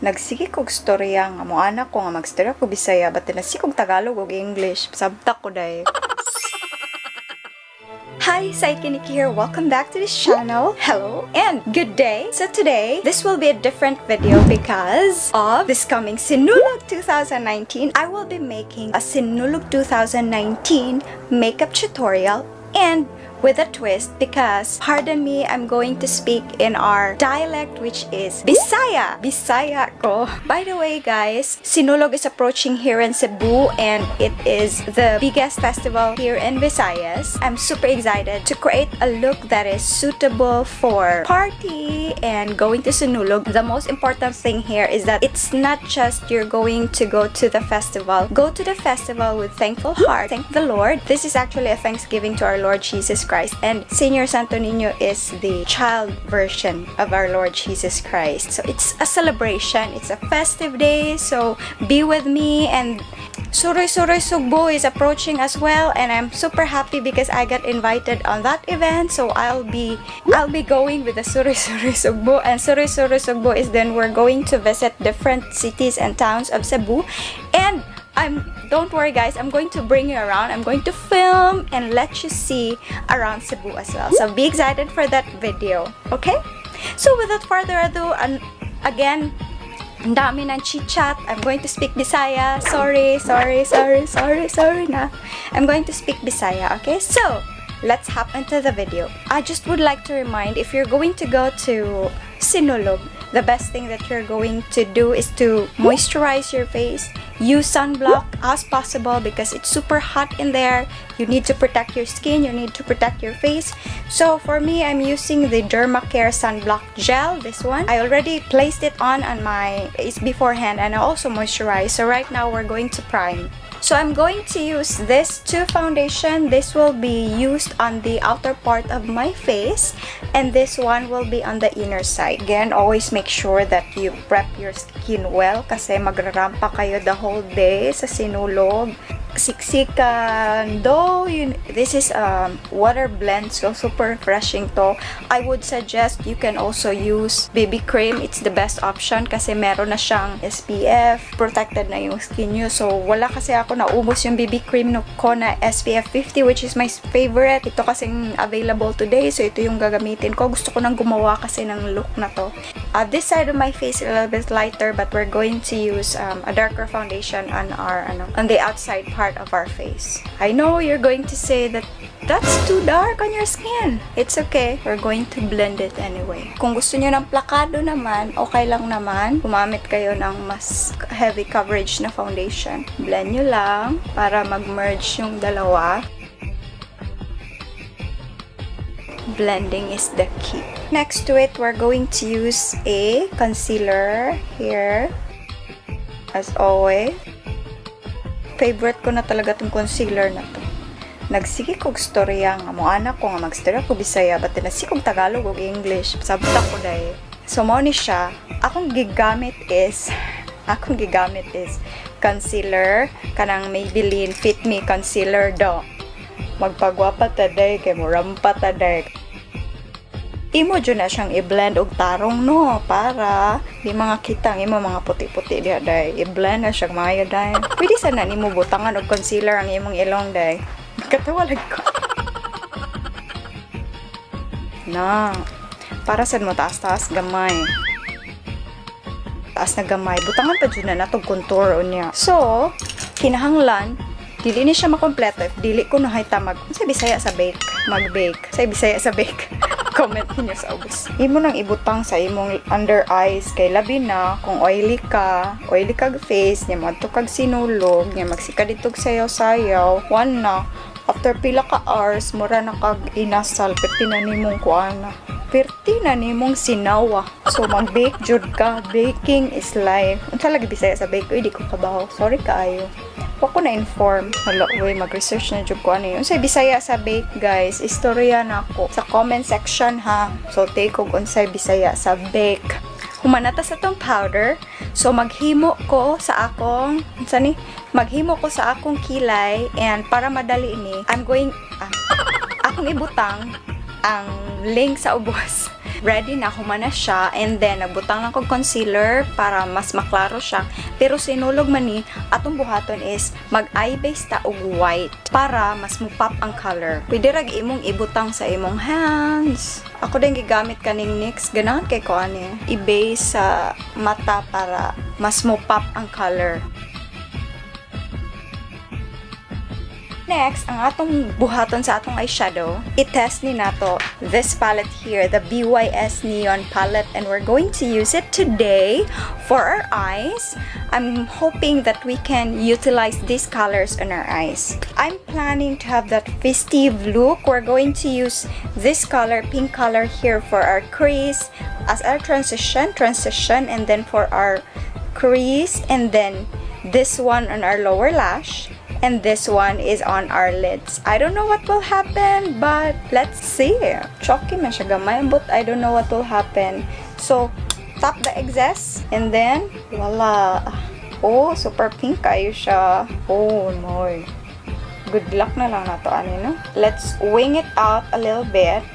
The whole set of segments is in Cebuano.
Nagsige kog storya nga moana ko nga magstorya ko Bisaya, but nasige kog Tagalog ug English. Sabta ko day. Hi, Saiki Nikki here. Welcome back to this channel. Hello and good day. So today, this will be a different video because of this coming Sinulog 2019. I will be making a Sinulog 2019 makeup tutorial and with a twist because, pardon me, I'm going to speak in our dialect, which is Bisaya. Bisaya ko. By the way, guys, Sinulog is approaching here in Cebu and it is the biggest festival here in Visayas. I'm super excited to create a look that is suitable for party and going to Sinulog. The most important thing here is that it's not just you're going to go to the festival. Go to the festival with thankful heart. Thank the Lord. This is actually a thanksgiving to our Lord Jesus Christ. And Senior Santo Niño is the child version of our Lord Jesus Christ. So it's a celebration. It's a festive day. So be with me, and Suroy Suroy Sugbo is approaching as well, and I'm super happy because I got invited on that event, so I'll be going with the Suroy Suroy Sugbo. And Suroy Suroy Sugbo is then we're going to visit different cities and towns of Cebu, and I'm don't worry, guys, I'm going to bring you around. I'm going to film and let you see around Cebu as well. So be excited for that video, okay? So without further ado, and again, ang dami ng chit-chat. I'm going to speak Bisaya. Sorry, sorry, sorry, sorry, sorry na. I'm going to speak Bisaya, okay? So, let's hop into the video. I just would like to remind, if you're going to go to Sinulog, the best thing that you're going to do is to moisturize your face, use sunblock as possible because it's super hot in there. You need to protect your skin, you need to protect your face. So for me, I'm using the Dermacare Sunblock Gel, this one. I already placed it on my face beforehand and I also moisturize. So right now, we're going to prime. So I'm going to use this two foundation. This will be used on the outer part of my face and this one will be on the inner side. Again, always make sure that you prep your skin well kasi magrarampa kayo the whole day sa Sinulog. Siksikan, though yun, this is water blend, so super refreshing to. I would suggest you can also use BB cream. It's the best option kasi meron na siyang SPF, protected na yung skin nyo. So wala kasi ako, naubos yung BB cream no, ko na SPF 50, which is my favorite. Ito kasing available today, so ito yung gagamitin ko. Gusto ko nang gumawa kasi ng look na to. This side of my face is a little bit lighter, but we're going to use a darker foundation on our ano, on the outside part of our face. I know you're going to say that that's too dark on your skin. It's okay. We're going to blend it anyway. Kung gusto niyo ng plakado naman, okay lang naman. Gumamit kayo ng mas heavy coverage na foundation. Blend nyo lang para mag-merge yung dalawa. Blending is the key. Next to it, we're going to use a concealer here. As always. Favorite ko na talaga tong concealer na to. Nagsige kog storya nga moana ko nga magstorya ko Bisaya, but nasige kog Tagalog ug English. Sabta ko day. So mao ni siya. Akong gigamit is concealer kanang Maybelline Fit Me Concealer do. Magpagwapa ta day kay morampa ta day. Imo jud na siyang i-blend og tarong, no, para di mga kita ang imo mga puti-puti diha day. I-blend na siya maayo day. Pwede sana nimo butangan og concealer ang imong ilong day. Katawa lang ko. Na. Para sad mo taas-taas gamay. Taas na gamay. Butangan pa jud na natog contour unya. So, kinahanglan dili ni siya makompleto if dili ko na ta mag, sa Bisaya sa bake, mag-bake. Sa Bisaya sa bake. Comment niyo sa ubos. Imo nang ibutang sa imong under eyes kay labi na kung oily ka, oily kag face, nya moadto kag Sinulog, nya magsika ditog sayaw-sayaw, one na after pila ka hours mura na kag inasal, perti na nimong kuana. Perti na nimong sinawa. So mag-bake jud ka. Baking is life. Unsa lagi Bisaya sa bake? Uy, di ko kabaw. Sorry kaayo. Wa ko na inform. Hala, uy, mag-research na jud ko ano yun. Unsay Bisaya sa bake, guys? Istorya na ako. Sa comment section, ha. So, take og unsay Bisaya sa bake. Human na ta sa tong powder. So, maghimo ko sa akong, unsa ni? Maghimo ko sa akong kilay and para madali ni, I'm going, akong ibutang ang link sa ubos. Ready na, human na siya. And then, nagbutang lang kog concealer para mas maklaro siya. Pero sinulog man ni, atong buhaton is mag-eye base ta og white para mas mo-pop ang color. Pwede ra imong ibutang sa imong hands. Ako din gigamit kaning NYX. Ganahan kay ko ani. I-base sa mata para mas mo-pop ang color. Next, ang atong buhaton sa atong eyeshadow, i-test ni nato this palette here, the BYS Neon palette, and we're going to use it today for our eyes. I'm hoping that we can utilize these colors on our eyes. I'm planning to have that festive look. We're going to use this color, pink color here, for our crease as our transition, and then for our crease, and then this one on our lower lash, and this one is on our lids. I don't know what will happen, but let's see. Chalky man siya gamay, but I don't know what will happen. So, tap the excess, and then, voila. Oh, super pink kayo siya. Oh, my. Good luck na lang nato, ani, no? Let's wing it out a little bit.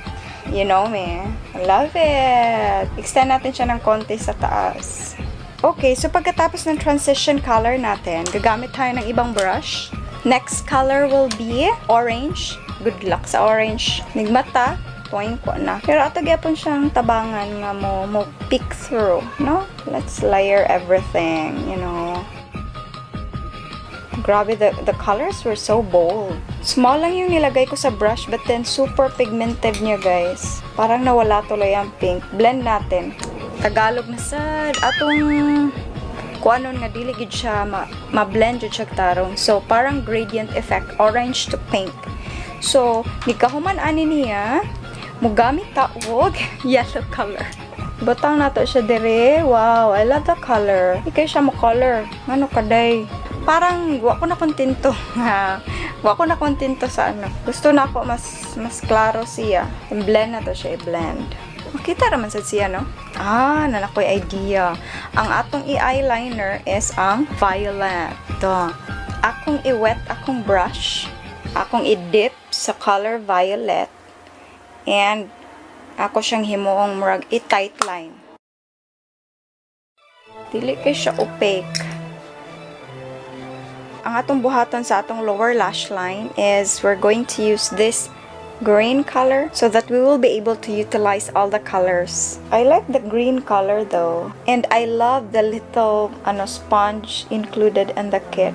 You know me. I love it. Extend natin siya ng konti sa taas. Okay, so pagkatapos ng transition color natin, gagamit tayo ng ibang brush. Next color will be orange. Good luck sa orange. Nigmata, tuwing ko na. Pero ato gyapon siyang tabangan nga mo peek through, no? Let's layer everything. Grabe, the colors were so bold. Small lang yung nilagay ko sa brush, but then super pigmented niya, guys. Parang nawala tuloy ang pink. Blend natin. Tagalog na sad. Atong kuanon nga dili gid siya ma-blend jud siya tarong. So, parang gradient effect, orange to pink. So, nikahuman ani niya, mugamit ta og yellow color. Butang nato siya dire. Wow, I love the color. Ikay siya mo color. Ngano kaday? Parang wa ko na kontento. Wa ko na kontento sa ano. Gusto na ako mas klaro siya. I-blend na to siya, i-blend. Makita raman sad siya, no? Ah, naa na ko'y idea. Ang atong i-eyeliner is ang violet. Ito. Akong i-wet akong brush. Akong i-dip sa color violet. And ako siyang himuong murag i-tight line. Dili kay siya opaque. Ang atong buhaton sa atong lower lash line is we're going to use this green color so that we will be able to utilize all the colors. I like the green color though. And I love the little ano sponge included in the kit.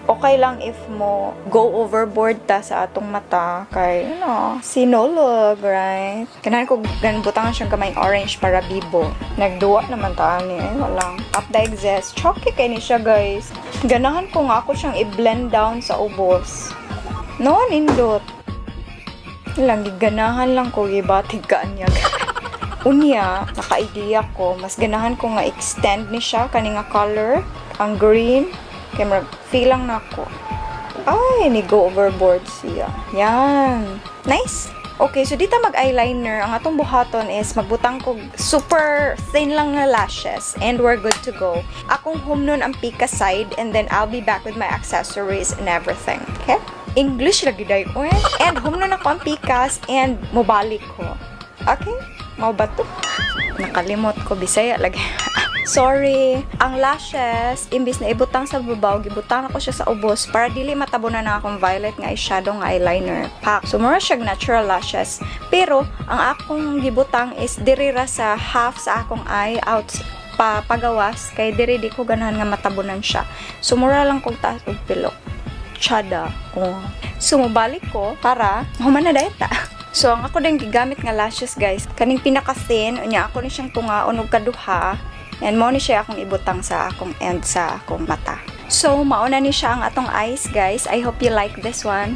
Okay lang if mo go overboard ta sa atong mata kay sinulog, right? Kanahan ko gan butangan siyang gamay orange para bibo. Nagduwa naman ta ani eh, walang up the excess. Chalky kay ni siya, guys. Ganahan ko nga ako siyang i-blend down sa ubos. No, nindot. Lang giganahan lang ko gibatig ka niya. Unya, naka-idea ko, mas ganahan ko nga extend ni siya kani nga color, ang green. Kay murag feel lang nako. Ay, ni go overboard siya. Yan. Nice. Okay, so dito mag-eyeliner. Ang atong buhaton is magbutang ko super thin lang na lashes and we're good to go. Akong humnon ang pika side and then I'll be back with my accessories and everything. Okay? English lagi day ko eh. And humnon ako ang pikas and mobalik ko. Okay? Mao ba to? Nakalimot ko, Bisaya lagi. Sorry. Ang lashes, imbis na ibutang sa babaw, gibutang ako siya sa ubos para dili matabunan na akong violet nga eyeshadow nga eyeliner. Pak. So, mura siya natural lashes. Pero, ang akong gibutang is diri ra sa half sa akong eye out pa pagawas kay diri di ko ganahan nga matabunan siya. So, mura lang kog taas og pilok. Chada. Oh. So, mobalik ko para human na diay ta. So, ang ako din gigamit nga lashes, guys, kaning pinaka-thin, unya ako ni siyang tungaon og kaduha. And mao ni siya akong ibutang sa akong end sa akong mata. So, mauna ni siya ang atong eyes, guys. I hope you like this one.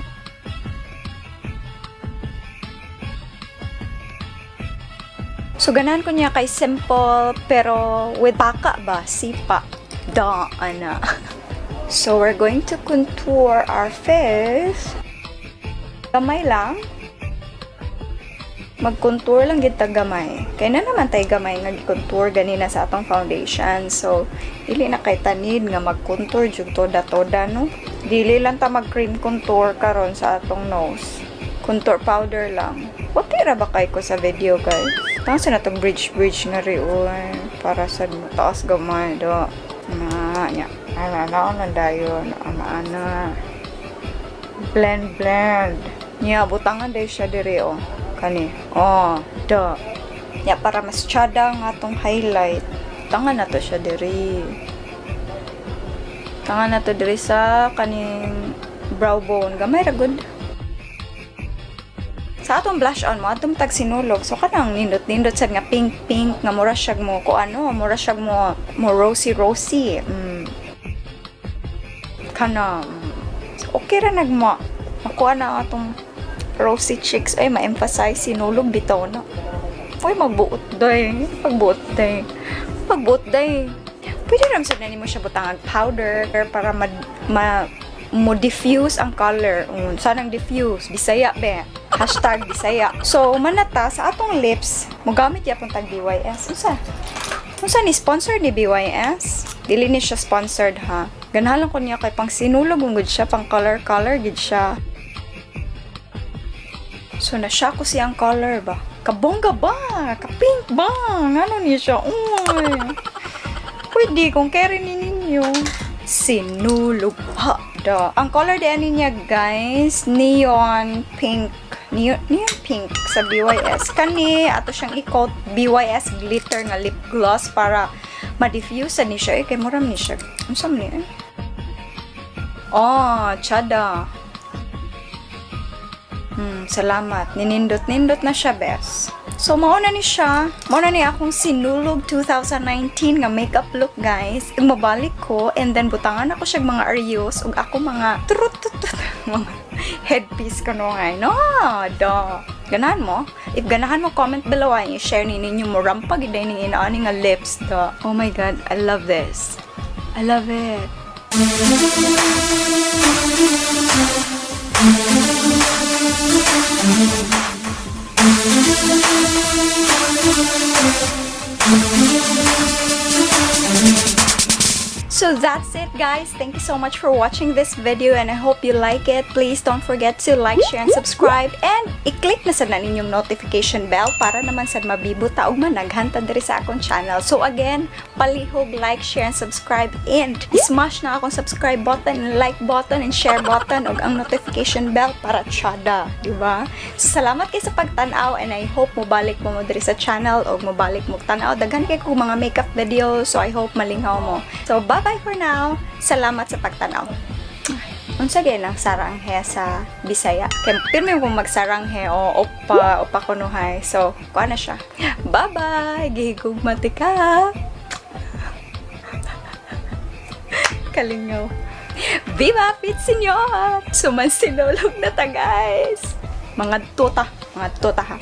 So, ganahan ko niya kay simple, pero with paka ba? Sipa. Da, ana. So, we're going to contour our face. Gamay lang. Mag-contour lang gid ta gamay. Kay na naman tay gamay nga gi-contour ganina sa atong foundation. So, dili na kay tanid nga mag-contour jud toda-toda, no? Dili lang ta mag-cream contour karon sa atong nose. Contour powder lang. Puti ra ba kay ko sa video, guys? Butang sa natong bridge bridge na rin, uy. Para sa taas gamay, do. Na, nya. Ana, na, na, dayon. Ana, ana. Blend, blend. Nya, butangan dayon siya diri, oh. Kani. Oh, do. Nya, para mas tsada nga atong highlight. Tangan na to siya diri. Tangan na to diri sa kaning brow bone. Gamay ra gud. Sa atong blush on mo, atong tag Sinulog. So kanang nindot-nindot sad nga pink pink nga mura siya mo ko ano, mura siya mo rosy rosy. Kana. So, okay ra nagmo. Makuha na atong rosy cheeks ay ma-emphasize Sinulog bitaw na. Uy, magbuot day. Pagbuot day. Pagbuot day. Pwede ram sad na nimo siya butangag powder para ma mo diffuse ang color. Sanang diffuse. Bisaya be. #Bisaya. So, manata sa atong lips, mogamit yapon tag BYS. Unsa? Unsa ni sponsor ni BYS? Dili ni siya sponsored ha. Ganahan lang ko niya kay pang Sinulog gud siya, pang color color gid siya. So, na siya ko siyang color ba? Kabongga ba? Kapink ba? Ngano niya siya? Uy. Pwede kung carry ni ninyo. Sinulog ha da. Ang color din niya, guys, neon pink. Neon, neon pink sa BYS. Kani, ato siyang i-coat BYS glitter nga lip gloss para ma-diffuse ni siya. Eh, kay muram ni siya. Unsa man ni eh? Oh, chada. Salamat. Ninindot-nindot na siya, bes. So, mao na ni siya. Mao na ni akong Sinulog 2019 nga makeup look, guys. Mabalik ko and then butangan ako siya mga aryos ug ako mga trut tut tut mga headpiece ko no ay no do. Ganahan mo? If ganahan mo, comment below ay i-share ni ninyo mo rampa gid ning inaani nga lips do. Oh my God, I love this. I love it. So that's it, guys. Thank you so much for watching this video and I hope you like it. Please don't forget to like, share, and subscribe. And i-click na sad na ninyong notification bell para naman sad mabibo ta og managhan ta diri sa akong channel. So again, palihog like, share, and subscribe and smash na akong subscribe button, like button, and share button ug ang notification bell para tsada, di ba? So salamat kay sa pagtan-aw and I hope mobalik mo mo diri sa channel og mobalik mo tan-aw. Daghan kay ko mga makeup videos, so I hope malinghaw mo. So bye-bye for now. Salamat sa pagtanaw. Unsa gay nang saranghe sa Bisaya? Kay pirmi mo magsaranghe o opa opa kunuhay. So, kuha na siya. Bye-bye. Gihigugma ka. Kalingaw. Viva Fit Senyor! Suman Sinulog na ta, guys! Mga tuta. Mga tuta ha.